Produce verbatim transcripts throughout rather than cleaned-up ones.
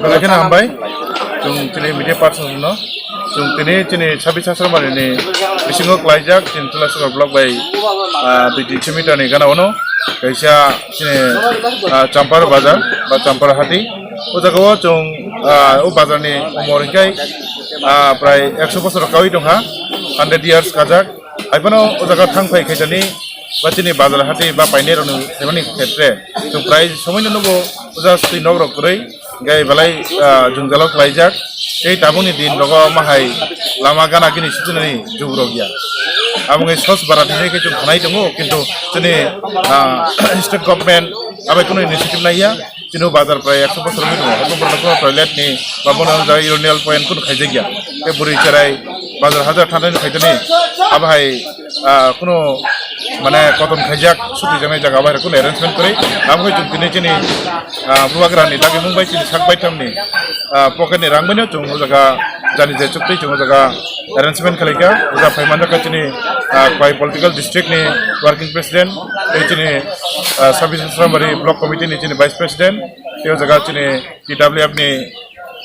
Belai kheno hambai. Chwng chini media person no. Chwng tini chini sabis sasramari ni bisingo klaijak chini Tulasukar block bai, ah, duiti kilometer ni gana ono. Kaisa chini, ah, Champar bazar ba Champar hati. O jaga o chwng, ah, o bazar ni umor hinkhe, ah, prai ekso bosor kawi tongkha, hundred years kajak. Haiphano o jaga thang phai khaisani ba chini bazar hati ba painai rokni phaimani khetre chwng prai somoino nugo o jaga swi nok rok kwrwi. Gai belai, ah, jwngjalo klaijak. Tei tabukni din rogo mahai lama gana gini sujunani jugrok ya. Abo wngwi Swachh Bharat hinwi khe chwng khanai tongo, kintu chini, ah, state government abai kunu initiative naiya. Chini bazar prai ekso bosor wngwi tongo. Abo borok toilet ni ba bono jaga urinal point kunu khaijak ya. Tei bwrwi cherai bazar hajar thanani khaitani abo hai, ah, kunu mane koton khaijak, sutijaknai jaga bai kunu arrangement kwrwi. Abo hai chwng tini chini, ah, bubagrani dagimung bai chini sak baithamni, ah, pocket ni rang baino chwng o jaga jani je chuktwi chwng o jaga arrangement khlaikha. O jaga phai manjakha chini, ah, bai political district ni working president, tei chini, ah, Sabis Sasramari block committee ni chini vice president, tei o jaga chini T W F ni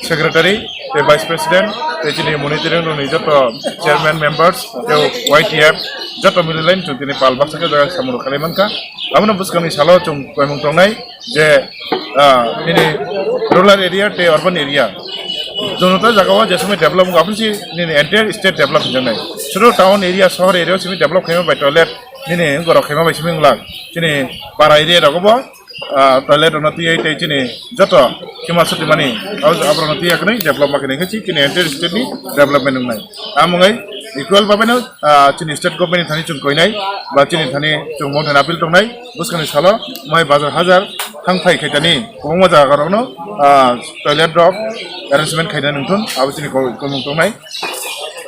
secretary, tei vice president, tei chini monitoring room ni joto chairman members, tei Y T F, joto mili line chwng tini pal baksa khe jaga samung rok khlai mankha. Abono bwskangni salo chwng koimung tongnai je, ah, nini rural area tei urban area joto jaga o je somoi develop wngkha, aboni si nini entire state develop wngjaknai. Sudu town area, sohor area o simi develop khaima bai toilet nini gorok khaima bai simi wngla. Chini para area rogo bo ah, toilet rokno twiwi tei chini joto hima sutimani abo, aborokno twiwi kwrwi develop ma khe nai khe chini entire state ni development wngnai. Amo wngwi equal babaino, ah, chini state government ni thani chwng koinai ba chini thani chwng mothaino appeal tongnai bwskangni salo mai bazar hajar thang phai khaitani kwbangma jaga rokno, ah, toilet rok arrangement khaina nungthun abo chini ko-, komung tongnai.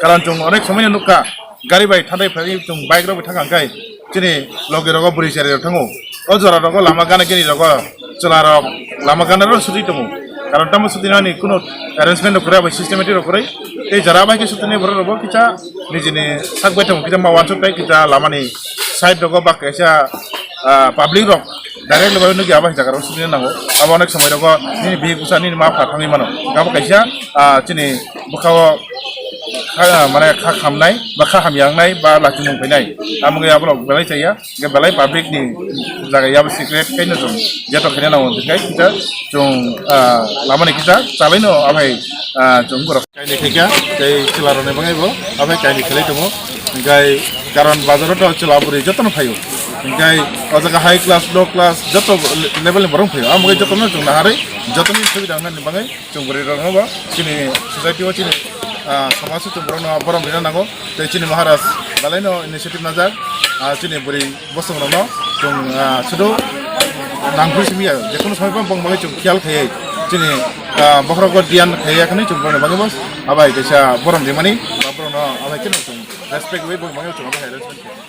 Karon chwng onek somoino nukha gari bai thanai phai chwng bike rok bai thang kha khe chini logi rogo bwrwi cherai rok thango. O jora rogo lama gana gini rogo chwla rok lama gana rok sudi tongo. Karon tamo sudi nani kuno arrangement rok kwrwi bai systematic rok kwrwi. Tei jora bai khe sudi ni borok rok bo kisa nijini sak bai tamo kisa ma wansuk tai kisa lama ni side rogo ba kaisa, ah, public rok direct logo nukya bai jaga rok sudi nango. Abo onek somoi rogo nini bihik bwsa nini ma pha thangwi mano. Abo kaisa, ah, chini bwkha o kha, mane kha khamnai ba kha hamya wngnai ba lachimung phainai. Amo wngwi abono belai chaya, hwnkhe belai public ni jaga yabo secret khaino chwng jeto khaina nango, hwnkhe kisa chwng, ah, lama ni kisa chalaino abai, ah, chwng borok kainwi khaikha tei chwla rokni bagwi bo abai kainwi khlai tongo. Hwnkhe karon bazaro to chwla bwrwi jotono phaio, hwnkhe o jaga high class, low class joto level ni borok phaio, amo wngwi jotono chwng naharwi jotoni subida wngnani bagwi. Chwng bwrwi rokno bo chini society o chini, ah, somaj o chwng borokno borom rina nango. Tei chini Maharaj belai no initiative najak, ah, chini bwrwi bosong rokno chwng, ah, sudu nangkhui simi ya, jekono somoi bong bong bagwi chwng khiyal khaiwi chini, ah, bokhorok o diyan khaiya khani chwng borokni bagwi bo abai kaisa borom rimani ba borokno abai kheno chwng respect wi bong bagwi chwng abai hai respect khaio.